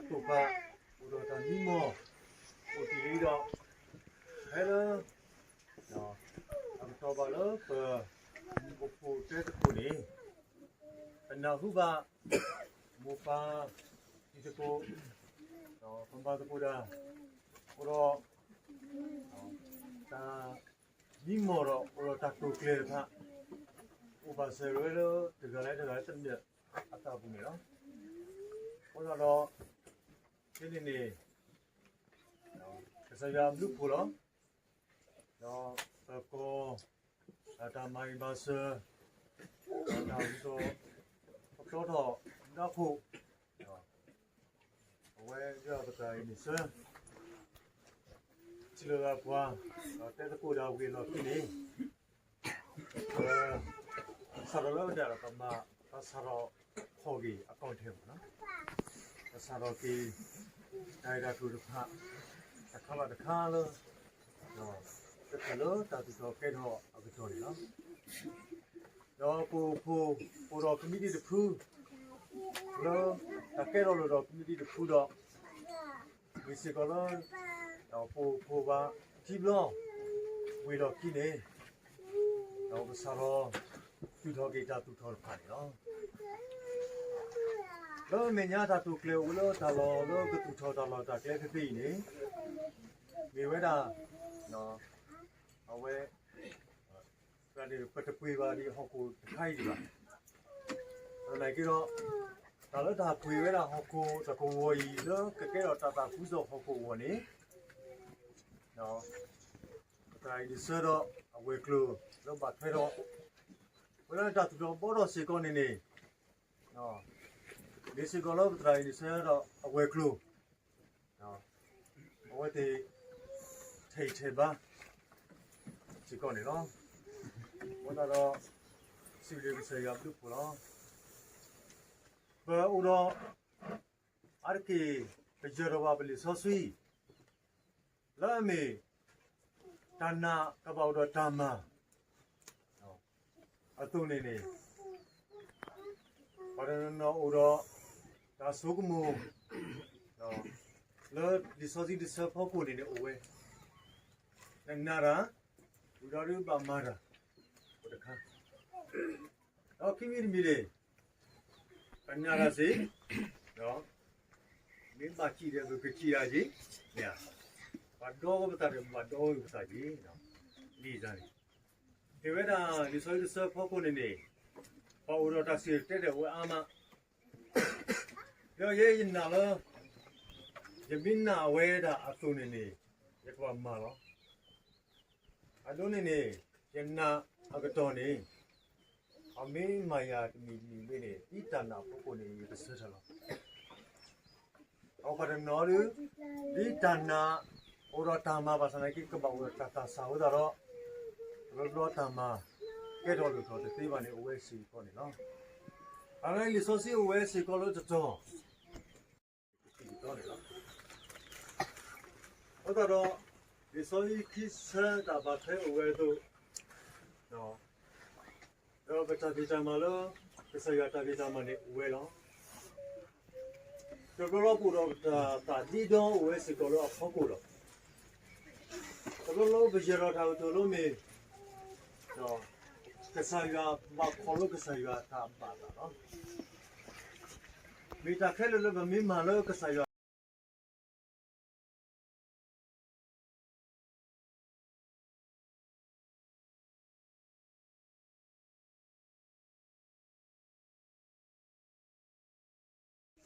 တိာ်ပာ် အိၣ်ဒီးတၢ်မံမီၢ် အိၣ်တ့ၢ်လံဒီး ဖဲလၢ အကတီၢ်ဘၣ်လၢပ အိၣ်ဖှိၣ်တဲသကိးန့ၣ် ပနၢ်ဟူဘၣ် မိၢ်ပၢ်တံၤသကိး ပမၤသကိးတၢ် အိၣ်ဒီး တၢ်မံမီၢ်ဒီး အိၣ်ဒီးတၢ်တိာ်ကျဲၤတဖၣ် အိၣ်ဘၣ်စၢၤဝဲလၢတဂၤလၢတဂၤလၢတမံၤအသးပူၤန့ၣ်လီၤ. အဃိသတးဒီး ဖဲန့ၣ်န့ၣ် ကစၢ်ယွၤအဘျုးအဖှိၣ်လီၤ. ဒီးပကီၢ် တၢ်မၤဂ့ၤမၤစၢၤ ဒီးတၢ်ဂုၤထီၣ်ပတီၢ်ထီၣ် ဒီးခိၣ် အဝဲဒၣ်ပသရၣ်အံၤန့ၣ်ဆၢ ထံၣ်လိာ်သးပှၤ ဒီးတဲသကိးတၢ်ဝံၤအလီၢ်ခံန့ၣ် ပ စးထီၣ်လၢဝဲဒၣ်ဒီးပမၤ ပစးထီၣ်ဖီၣ်က့ၤအကီၢ်ထဲမးနီၤ ပစးထီၣ်က့ၤ တၢ်ဂ့ၢ်တၢ်ကျိၤတဖၣ် တခါဘၣ်တခါလၢ ဒီး တဖၣ်လၢတၢ်သူၣ်ထီၣ်ကဲထီၣ်အကတီၢ်န့ၣ်လီၤ. ဒီးပအိၣ်ဖှိၣ်အိၣ်ဒီးကမံးတံာ်တဖု လၢ တၢ်ကဲထီၣ်လိာ်ဒီးကမံးတံာ်တဖုဒီး မ့ၢ်စ့ၢ်ကီးလၢ ဒီးပအိၣ်ဖှိၣ်ဘၣ်ထံဘျီ ဝံၤလီၢ်ခံန့ၣ် ဒီးပစးထီၣ် သူၣ်ထီၣ်က့ၤတၢ်သူၣ်ထီၣ်တဖၣ်န့ၣ်လီၤ. လၢအမဲာ်ညါတၢ်တိာ်ကျဲၤအိၣ်လၢတၢ်လီၢ်လၢကသူၣ်ထီၣ်တၢ်လီၢ်တၢ်ကျဲဖဲဖဲအံၤန့ၣ် မ့ၢ်ဝဲဒၣ် အဝဲ ပတပှ့ၤဘၣ်ဒံးဟီၣ်ခိၣ်တခါအံၤဒံးဘၣ်. သနာ်က့ဒီး တၢ်လၢတၢ်ပှ့ၤဝဲဒၣ်ဟီၣ်ခိၣ်တၢ်ကဝီၤအံၤ လၢကကဲထီၣ်တၢ်သးခုကစီၣ်ဟီၣ်ခိၣ်အဂီၢ်န့ၣ် ပသရၣ်အံၤန့ၣ်ဆၢဒီးအဝဲၤကျိၤလၢဘၣ်ထွဲဒီး ဝဲဒၣ်တၢ်သူၣ်ထီၣ်ဘီထီၣ်စ့ၢ်ကီးန့ၣ်န့ၣ် မ့ၢ်စ့ၢ်ကီးလၢပသရၣ်အံၤန့ၣ်ဆၢဒီးအဝဲၤကျိၤ အဝဲသ့ၣ် ထဲးထဲးဘါ စ့ၢ်ကီးန့ၣ်လီၤ. အဃိသတးဒီး စံးဘျုးကစၢ်ယွၤဘျုးဖှိၣ်လီၤ. ပအိၣ်ဒီး အါတက့ၢ် ပယၢၤထီၣ်ဘၣ်ပလံာ်စီဆှံ လၢအမ့ၢ် တၢ်နာ်ကဘၣ်အိၣ်ဒီးတၢ်မၤ အသိးန့ၣ်န့ၣ် ပှၤတနီၤနီၤအိၣ်ဒီး တၢ်ဆိကမိၣ် လၢလံာ်စီဆှံတဆၢဖီခိၣ်န့ၣ်န့ၣ်အိၣ်ဝဲ နနာ်တၢ် ဝံၤဒီးဒုးဘၣ်မၤတၢ် အိၣ်တခါ ဒီးခံမံၤတမံၤန့ၣ် ပနာ်တၢ်စ့ၢ် မ့ၢ်ဘၣ်စံးဒီးပကစံးတၢ်က့ၤ ပှၤဒီးပသးဒီးပဘၣ်ဒီဝဲပသးက့ၤ ဒ်န့ၣ် မ့ၢ်ဝဲဒၣ် လံာ်စီဆှံတဆၢဖီခိၣ်န့ၣ်န့ၣ် ပှၤအိၣ်ဒီးတၢ်စံၣ်တဲၤတဲလီၤဝဲအါမး ဒီးယဲယနာ်လၢ ယမ့ၢ်နာ်ဝဲဒၣ်အသိးန့ၣ်န့ၣ် ယကဘၣ်မၤလီၤ. အဒိန့ၣ်န့ၣ် ယနာ်အကတီၢ်န့ၣ် အမ့ၢ်မၤယၤတမံၤတမံၤမ့ၢ်န့ၣ် ဒ်တၢ်နာ်အဖီခိၣ်န့ၣ် ယကဆၢထၢၣ်လီၤ. အပှၤတနီၤဒီး ဒ်တၢ်နာ် အိၣ်ဒီးတၢ်မၤဘၣ်ဆၣ်သနာ်က့ ကဘၣ်အိၣ်ဒီးတၢ်သးစၢ်ဝဲဒၣ်ဒီး တဘျီဘျီတၢ်မၤ ကဲထီၣ်လိၣ်ထီၣ်တသ့ဘၣ်န့ၣ် အိၣ်ဝဲစ့ၢ်ကီးန့ၣ်လီၤ. အဂ့ၢ်လံာ်စီဆှံအိၣ်ဝဲစ့ၢ်ကီးလၢတတီၤ အဃိသတးဒီး လံာ်စီဆှံခံဆၢတၢ်ဘၣ်ထွဲအိၣ်ဝဲအသိး ဒီးပတၢ်ဖံးတၢ်မၤလၢ ကစၢ်ယွၤတၢ်ဖံးတၢ်မၤန့ၣ်အိၣ်ဝဲလီၤ. တဘျီဘျီပအိၣ်ဒီးပတၢ်သးဒ့ဒီအိၣ်ဝဲစ့ၢ်ကီးလၢအဖီခိၣ်လီၤ. တဘျီဘျီပယၢၤထီၣ်တၢ်ကတိၤလၢမ့ၢ် ကစၢ်ယွၤဘၣ်ခီလၢကစၢ်ယွၤတၢ်ဘၣ်သးလီၤ. မ့ၢ်တၢ်ခဲလၢာ်လၢပမ့ၢ်မၤလၢကစၢ်ယွၤ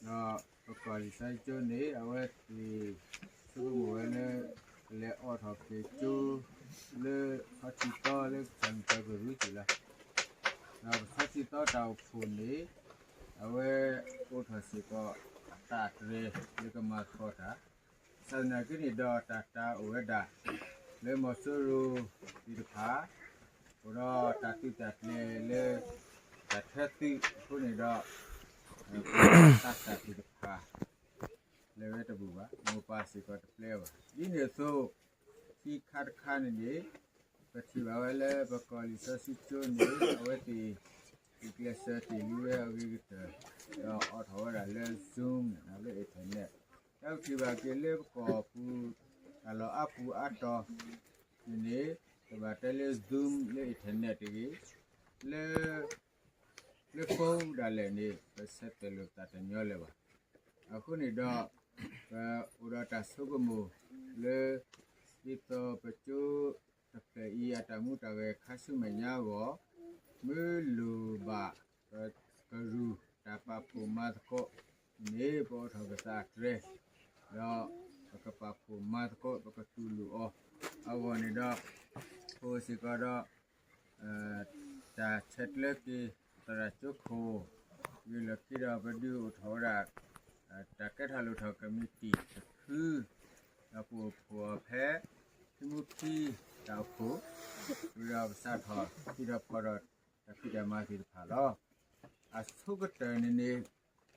ဒီးပကီၢ်လံာ်စီဆှံကၠိန့ၣ် အဝဲသ့ၣ်ဆိကမိၣ်ဝဲလၢ ကလဲၤအိးထီၣ်က့ၤကၠိ လၢခီၣ်ထံးသီလၢကစၢ်မုၢ်ကီၢ်ကရူၢ်က့ၤလီၤ. ဒီးပခီၣ်ထံးသီတၢ်အိၣ်ဖှိၣ်န့ၣ် အဝဲအိးထီၣ်စ့ၢ်ကီး အသးတြဲၤလၢကမၤသကိးတၢ် သနာ်က့န့ၣ်ဒီးတၢ်တာ်အိၣ်ဝဲဒၣ် လၢမီၤစိရိၤသ့ၣ်တဖၣ် အိၣ်ဒီးတၢ်သုးတၢ်ကျဲၤလၢ တၢ်ထၢသုးအဃိန့ၣ်ဒီး တၢ်သးစၢ်သ့ၣ်တဖၣ် လဲၤဝဲတဘူးဘၣ် မိၢ်ပၢ်စ့ၢ်ကီးတပျဲဘၣ်. ဒ်န့ၣ်အသိး ခံခါတခါန့ၣ်န့ၣ် ပထံၣ်ဘၣ်ဝဲလၢပကီၢ်လံာ်စီဆှံကၠိန့ၣ် အဝဲသ့ၣ် ဂုာ်ကျဲးစၢးတ့ၢ်လံဝဲအဂ့ၤကတၢၢ် ဒီးအိးထီၣ်ဝဲဒၣ်လၢ Zoom န့ၣ် လၢ internet တၢ်ကထံၣ်ဘၣ်က့ၤလၢပကီၢ်ပူၤ တၢ်လီၢ်အါပူၤအါတီၤန့ၣ်န့ၣ် တဘၣ်တဲလၢ Zoom လၢ internet တဂ့ၤ, လၢ လၢ phone ဒၣ်လဲာ်န့ၣ် ပဆဲးတဲာ်လိာ်ပသးတညီလၢၤဘၣ်. အဃိန့ၣ်ဒီး ပအိၣ်ဒီးတၢ်ဆိကမိၣ်လၢ ဒ်သိးပကၠိတဖျၢၣ်အံၤအတၢ်မူတၢ်ဂဲၤခါဆူမဲာ်ညါအဂီၢ် မ့ၢ်လိၣ်ဘၣ်ပကရူၢ်တၢ်ပာ်ဖှိၣ်မၤသကိးန့ၣ် ပအိးထီၣ်ပသးတြဲၤ ဒီးပကပာ်ဖှိၣ်မၤသကိး ပကတူၢ်လိာ်အီၤအဂီၢ်န့ၣ်ဒီး ပအိၣ်စ့ၢ်ကီးဒီး တၢ်ဆဲးကျၢက့ၤသရၣ်ကၠိခိၣ် ဂ့ၢ်လီၢ်ခံဒီး ပဒုးအိၣ်ထီၣ်ဝဲဒၣ် တၢ်ကဲထီၣ်လိၣ်ထီၣ်ကမံးတံာ်တဖု ဒီးပအိၣ်ဖှိၣ်အီၤဖဲ ထံမူခံတၢ်အိၣ်ဖှိၣ် ဝံၤဒီးပစးထီၣ်ဟံးထီၣ်ဖီၣ်ဒီးတၢ်ဖံးတၢ်မၤသ့ၣ်တဖၣ်လီၤ. အဆိကတၢၢ်န့ၣ်န့ၣ်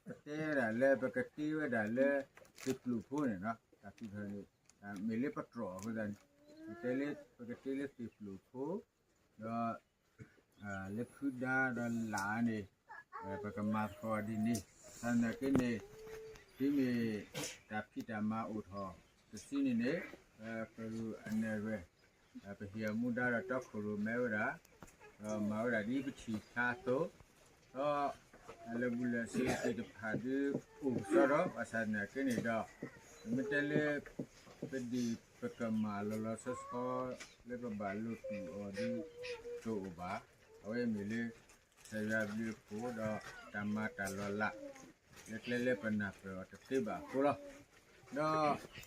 ပတဲဝဲဒၣ်လၢပကတ့ဝဲဒၣ်လၢ သုးကျိၤဖိန့ၣ် တၢ်သူၣ်ထီၣ်န့ၣ် မ့ၢ်လၢပတြီၢ်အဃိသတးန့ၣ် ပတဲလၢ ပကတ့လၢသုးကျိၤဖိ ဒီး လၢဖုဒါဒီးလၣ်န့ၣ် ပကမၤသကိးဒ်န့ၣ် သနာ်က့န့ၣ် တုၤမ့ၢ်တၢ်ဖံးတၢ်မၤအိၣ်ထီၣ်တစုန့ၣ်န့ၣ် ပကရူၢ်အနၢ်ရွဲၣ် ပဟ့ၣ်အမူဒါဒီးတီခိၣ်ရိၣ်မဲဝဲဒၣ် ဒီးမၤဝဲဒၣ်ဒ်ပထံၣ်ဖျါအသိး ဒီး လၢာ်ဘူၣ်လၢာ်စ့သ့ၣ်တဖၣ်ဒုးအိၣ်ကစီဒီး ဘၣ်ဆၣ်သနာ်က့န့ၣ်ဒီး မ့ၢ်တဲလၢ ပဒံၣ်ပကမၣ်လီၤလီၤဆီဆီ လၢပဘၣ်လိာ်တူာ်အီၤဒုးတအိၣ်ဘၣ်. အဝဲမ့ၢ်လၢ ကစၢ်ယွၤအဘျုးအဖှိၣ်ဒီးတၢ်မၤတၢ်လီၤလး လၢကျဲလၢပနၢ်ပၢၢ်အီၤတသ့ဘၣ်အဃိလီၤ.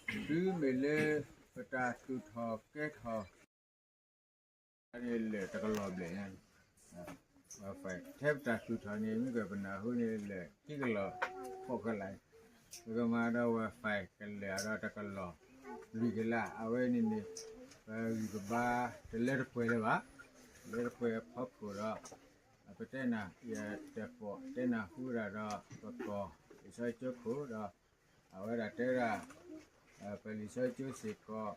ဒီး တုၤမ့ၢ်လၢ ပတၢ်သူၣ်ထီၣ်ကဲထီၣ် န့ၣ်လၢာ်တကလီၢ်ဘျဲၣ်ညါ ထဲပတၢ်သူၣ်ထီၣ်န့ၣ် မ့ၢ်ကပနၢ်ဟူန့ၣ်လၢာ်ခံကလီၢ်ဖီၣ်ကလာ် ပကမၤဒီး Wi-Fi ကလဲာ်ဒီးတကလီၢ်လွံၢ်ကလး အဝဲန့ၣ်န့ၣ် ပဂံၢ်ပဘါတလၢတပှဲၤလၢၤဘၣ်. လၢတပှဲၤအဖီခိၣ်ဒီး ပတဲနၤ ယတဲပီၣ်တဲနၢ်ဟူဒၣ်ဒီး ပကီၢ်လံာ်စီဆှံကၠိခိၣ်ဒီး အဝဲဒၣ်တဲဒၣ် ပလံာ်စီဆှံကၠိစ့ၢ်ကီး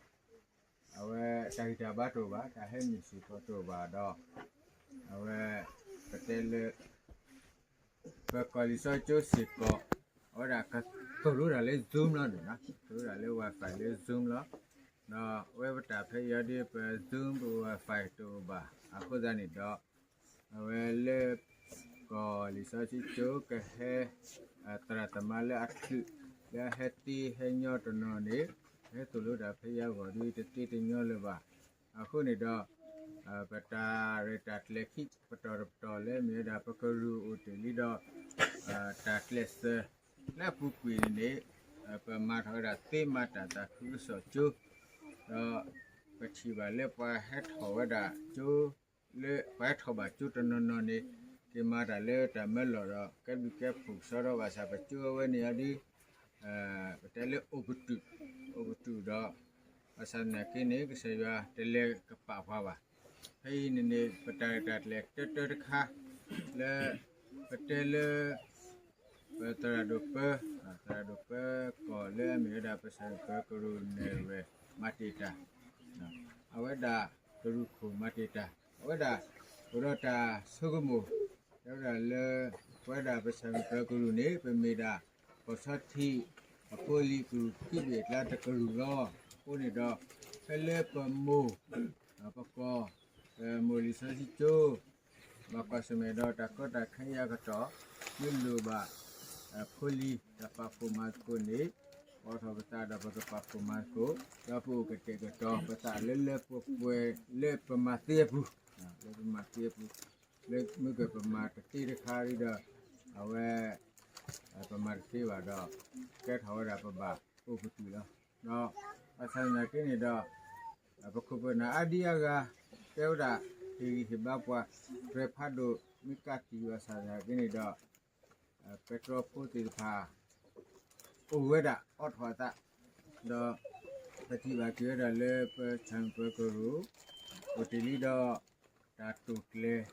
အဝဲတၢ်ဂံၢ်တၢ်ဘါတအိၣ်ဘၣ်, တၢ်ဟဲနုာ်စ့ၢ်ကီးတအိၣ်ဘၣ်ဒီး အဝဲ ပတဲလၢ ပကီၢ်လံာ်စီဆှံကၠိစ့ၢ်ကီး အဝဲဒၣ်ကတိၤလိဒၣ်လၢ Zoom လီၤန့ၣ်, ကတိၤလိဒၣ်လၢ Wi-Fi လၢ Zoom လီၤ. ဒီးအဝဲပတၢ်ဖဲအံၤဒ်ပ Zoom ပ Wi-Fi တအိၣ်ဘၣ်အဃိသတးန့ၣ်ဒီး အဝဲလၢ ကီၢ်လံာ်စီဆှံကၠိကဟဲ သရၣ်သမါလၢအချုး လၢအဟဲသ့ဟဲညီတနီၤန့ၣ် ဟဲသိၣ်လိတၢ်ဖဲအံၤအဂီၢ်ဒ်တသ့တညီလၢၤဘၣ်. အဃိန့ၣ်ဒီး ပတၢ်ရဲၣ်တၢ်ကျဲၤခံပတီၢ်တပတီၢ်လၢမ့ၢ်ဝဲဒၣ် ပကရူၢ်အိၣ်တ့ၢ်လံဒီး တၢ်ကျဲးစၢးလၢအပူၤကွံာ်န့ၣ်န့ၣ် ပမၤထီၣ်ဝဲဒၣ်သ့မၤတၢ်သးခုကစီၣ်ကၠိ ဒီးပထံၣ်ဘၣ်လၢပှၤဟဲထီၣ်ဝဲဒၣ်ကၠိ လၢပှၤဟဲထီၣ်ဘၣ်ကၠိတနီၤနီၤန့ၣ် က့ၤမၤတၢ်လၢတၢ်မၢလီၢ်ဒီး ကဲဘျုးကဲဖှိၣ်ကစီဒီဘၣ်ဆၣ် ပကၠိအဝဲန့ၣ်အီၤဒ် ပတဲလၢအိၣ်ကတုာ်, အိၣ်ကတုာ်ဒီး ဘၣ်ဆၣ်သနာ်က့န့ၣ် ကစၢ်ယွၤတလဲၤကပာ်ပှၤဘၣ်. ဖဲအံၤန့ၣ်န့ၣ် ပတၢ်ရဲၣ်တၢ်ကျဲၤတၢတၢတခါ လၢ ပတဲလၢ ပသရၣ်ဒိၣ်ပၢ, သရၣ်ဒိၣ်ပၢကီၢ်လၢအမ့ၢ်ဝဲဒၣ် ပဆၣ်မုၢ်ပၢၤကရူၢ်နဲၣ်ရွဲၣ် မၤတ့ၢ်တၢ် အဝဲဒၣ်ကရူၢ်ခိၣ်မၤတ့ၢ်တၢ် အဝဲဒၣ် အိၣ်ဒီးတၢ်ဆိကမိၣ် တဲဝဲဒၣ်လၢ ပဝဲဒၣ်ပဆၣ်မုၢ်ပၢၤကရူၢ်န့ၣ် ပမ့ၢ်ဒၣ် ကီၢ်ဆီထံး အဖိအလံၤကရူၢ်ခံဘ့ၣ်အကျါတကရူၢ်လီၤ. အဃိန့ၣ်ဒီး ဖဲလၢပမိၢ် ပကီၢ် ပမိၢ်လံာ်စီဆှံကၠိ ဘၣ်ကွၢ်ဆၢၣ်မဲာ်ဒီးတၢ်ကီတၢ်ခဲအံၤအကတီၢ် မ့ၢ်လိၣ်ဘၣ် ဖိလံၤတၢ်ပာ်ဖှိၣ်မၤသကိးန့ၣ် ပအိးထီၣ်ပသးဒီးပကပာ်ဖှိၣ်မၤသကိး ဒီးပအိၣ်ကတဲာ်ကတီၤပသးလၢလၢပှဲၤပှဲၤလၢပမၤသ့အပူၤ, လၢပမၤသ့အပူၤ လၢမ့ၢ်ကပမၤတသ့တခါဒီး အဝဲ ပမၤတသ့ဘၣ်ဒီး ကဲထီၣ်ဝဲဒၣ်ပဘၣ်အိၣ်ကတုာ်လီၤ. ဒီးဘၣ်ဆၣ်သနာ်က့န့ၣ်ဒီး ပခိၣ်ပနၢ်အါဒံအါဂၤ တဲဝဲဒၣ် ဟ့ၣ်ဂံၢ်ဟ့ၣ်ဘါပှၤ တြဲၤဖးဒိၣ် မ့ၢ်ကးတံာ်ဘၣ်ဆၣ်သနာ်က့န့ၣ်ဒီး ပဲတြီဖိသ့ၣ်တဖၣ် အိၣ်ဝဲဒၣ်အိးထီၣ်အသး ဒီး ပထံၣ်ဘၣ်က့ၤဝဲဒၣ်လၢပဆၣ်မုၢ်ပၢၤကရူၢ် အိၣ်တ့ၢ်လံဒီး တၢ်တိာ်ကျဲၤ,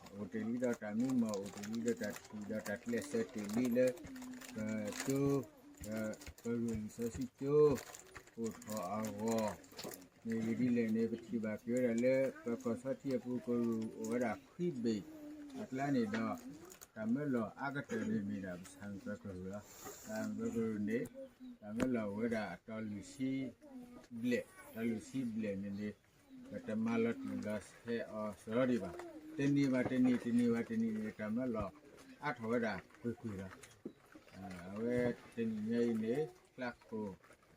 အိၣ်တ့ၢ်လံဒီးတၢ်မံမီၢ်, အိၣ်တ့ၢ်လံဒီးတၢ်ထံၣ်ဒီးတၢ်ကျဲးစၢးတ့ၢ်လံလၢ ပကၠိ ပကရူၢ်လံာ်စီဆှံကၠိ အိၣ်ထီၣ်အဂီၢ် မ့ၢ်ဂ့ၢ်ဒ်လဲၣ်န့ၣ် ပထံၣ်ဘၣ်က့ၤဝဲဒၣ်လၢ ပကီၢ်ဆီထံးအပူၤကရူၢ်အိၣ်ဝဲဒၣ်ခွံဘ့ၣ်အကျါန့ၣ်ဒီး တၢ်မၢလီၤအါကတၢၢ်န့ၣ်မ့ၢ်ဒၣ် ပဆၣ်မုၢ်ပှဲၤကရူၢ်လီၤ. ပှဲၤကရူၢ်န့ၣ် တၢ်မၢလီၤဝဲဒၣ်အတီၤလွံၢ်ဆံဘျဲၣ်, တီၤလွံၢ်ဆံဘျဲၣ်န့ၣ်န့ၣ် ပတမၤလီၤတံၢ်လီၤဆဲးအီၤစရီဒံးဘၣ်. တနံၣ်ဘၣ်တနံၣ် တနံၣ်ဘၣ်တနံၣ်န့ၣ် တၢ်မၢလီၤအါထီၣ်ဝဲဒၣ်ကွ့ၢ်ကွ့ၢ်လီၤ. အဝဲတနံၣ်ညါအံၤန့ၣ် ကျးခိၣ်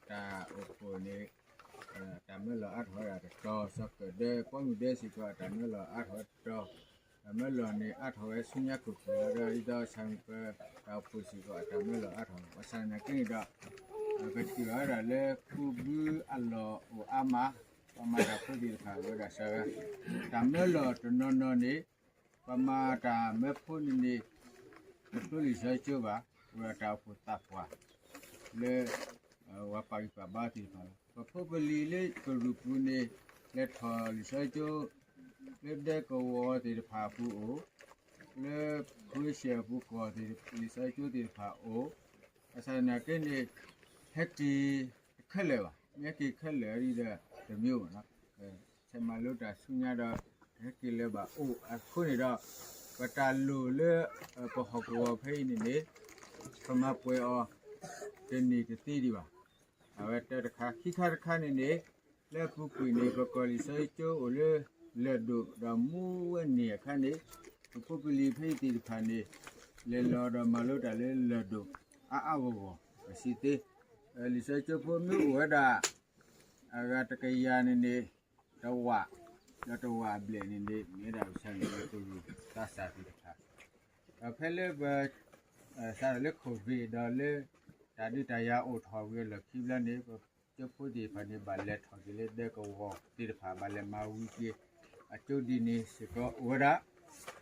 တၢ်အိၣ်ဖှိၣ်န့ၣ် တၢ်မၢလီၤအါထီၣ်ဝဲဒၣ်တတီၤ, စီၤကၢၣ်ဒဲ ပှၢ်မုၢ်ဒဲစ့ၢ်ကီး အတၢ်မၢလီၤအါထီၣ်ဝဲတတီၤ, တၢ်မၢလီၤန့ၣ်အါထီၣ်ဝဲဆူညါခိၣ်ခိၣ်လီၤ. ဒီးဒ်သိးဆၣ်မုၢ်ပှဲၤတၢ်အိၣ်ဖှိၣ်စ့ၢ်ကီး အတၢ်မၢလီၤအါထီၣ် ဘၣ်ဆၣ်သနာ်က့န့ၣ်ဒီး ပထံၣ်ဘၣ်ဝဲဒၣ်လၢခူဘုအလီၢ်အိၣ်အါမး, ပှၤမၤတၢ်ဖိသ့ၣ်တဖၣ်ဝဲဒၣ်စှၤဂၤ, တၢ်မၢလီၤတနီၤနီၤန့ၣ် ပှၤမၤတၢ်မၢဖိန့ၣ်န့ၣ် တဖျိလံာ်စီဆှံကၠိဘၣ်, အိၣ်ဒီးတၢ်အိၣ်ဖှိၣ်သးပှၢ် လၢ ပှၤပာ်ဂံၢ်ပာ်ဘါသ့ၣ်တဖၣ်လီၤ. ပဖိပလံၤလၢကရူၢ်ပူၤန့ၣ် လဲၤထီၣ်လံာ်စီဆှံကၠိ လၢဒဲကဝီၤသ့ၣ်တဖၣ်အပူၤအိၣ်, လၢခရံာ်စၢၣ်အပူၤကီၢ်သ့ၣ် လံာ်စီဆှံကၠိသ့ၣ်တဖၣ်အိၣ်, ဘၣ်ဆၣ်သနာ်က့န့ၣ် ဟဲက့ၤတခဲလၢာ်ဘၣ်, မ့ၢ်ဟဲက့ၤခဲလၢာ်ဒ်ဒီးတမံၤဘၣ်နီၤ. ဆဲးမၤလိတၢ်ဆူညါဒီး ဟဲက့ၤလၢၤဘၣ်အိၣ်အဃိန့ၣ်ဒီး ပတၢ်လိၣ်လၢ ပဟီၣ်ကဝီၤဖဲအံၤန့ၣ်န့ၣ် ပမၤပှဲၤအီၤ တန့ၢ်တသ့ဒံးဘၣ်. အဝဲတၢတခါ, ခံခါတခါန့ၣ်န့ၣ် လၢအပူၤကွံာ်န့ၣ် ပကီၢ်လံာ်စီဆှံကၠိအိၣ်လၢလၢၢ်ဒိၣ်ဒီးမူဝဲန့ၣ်အခါန့ၣ် ပဖိပလံၤဖဲအံၤသ့ၣ်တဖၣ်န့ၣ် လဲၤလီၤဒီးမၤလိတၢ်လၢလၢၢ်ဒိၣ်အါအါဂီၢ်ဂီၢ် ပစံးသ့, လံာ်စီဆှံကၠိဖိမ့ၢ်အိၣ်ဝဲဒၣ် အဂၤတကယၤန့ၣ်န့ၣ် တဝာ်, ဒီးတဝာ်အဘျဲၣ်န့ၣ်န့ၣ် မ့ၢ်ဝဲဒၣ်ပဆၣ်မုၢ်ပှဲၤကရူၢ်သးစၢ်သ့ၣ်တဖၣ်, ဒီးဖဲလၢပ စးထီၣ်လၢ COVID ဒီးလၢ တၢ်ဒုးတၢ်ယၤအိၣ်ထီၣ်ဝံၤအလီၢ်ခံဘျီန့ၣ် ပကၠိဖိသ့ၣ်တဖၣ်န့ၣ် ဘၣ်လဲၤထီၣ်က့ၤလၢဒဲကဝီၤသ့ၣ်တဖၣ် ဘၣ်လဲၤမၤဝံၤက့ၤ အကၠိဒ်န့ၣ်စ့ၢ်ကီးအိၣ်ဝဲဒၣ်.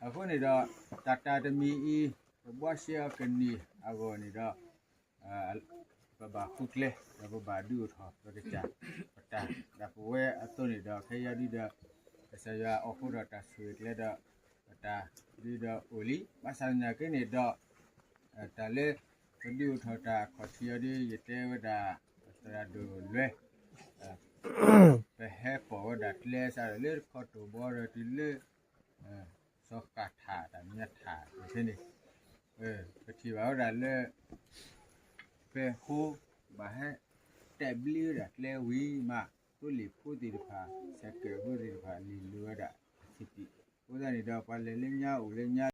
အဃိန့ၣ်ဒီး တၢ်တၢ်တမံၤအံၤ ပဘှါရှဲအီၤကန့ၢ်အဂီၢ်န့ၣ်ဒီး ပဘၣ်ဃုကျဲ ဒီးပဘၣ်ဒုးအိၣ်ထီၣ် ပကစၢ် ပတၢ် ဒီးပဝဲအသိးန့ၣ်ဒီး ခဲအံၤဒုးဒီး ကစၢ်ယွၤအိၣ်ဃုာ်ဒီးတၢ်ဆိၣ်ဂ့ၤကျဲဒီး ပတၢ်ဒုးဒီးအိၣ်လံ. ဘၣ်ဆၣ်သနာ်က့န့ၣ်ဒီး တၢ်လၢ ပဒုးအိၣ်ထီၣ်တၢ်အခီၣ်ထံးအီၤဒီး ယတဲဝဲဒၣ် သရၣ်ဒိၣ်လွဲ ပဟဲပိာ်ဝဲဒၣ်ကျဲစးဒီးလၢတခီတိၢ်ဘီဒီးတုၤလၢ စီၤဃၣ်ထၣ်တၢ်မံၤထၣ်န့ၣ် ပထံၣ်ဘၣ်ဝဲဒၣ်လၢ ပဲၤဃိ ဘၣ်ဟဲတဲာ်ဘျ့ဝဲဒၣ်ကျဲဝံၤမး သိလ့ၣ်ဖိသ့ၣ်တဖၣ် ဆဲးကဲးဖိသ့ၣ်တဖၣ် လံာ်လိၤဝဲဒၣ်အဆံးပံး. အဃိသတးန့ၣ်ဒီး ပှၤလဲၤလၢညါအိၣ်လၢညါ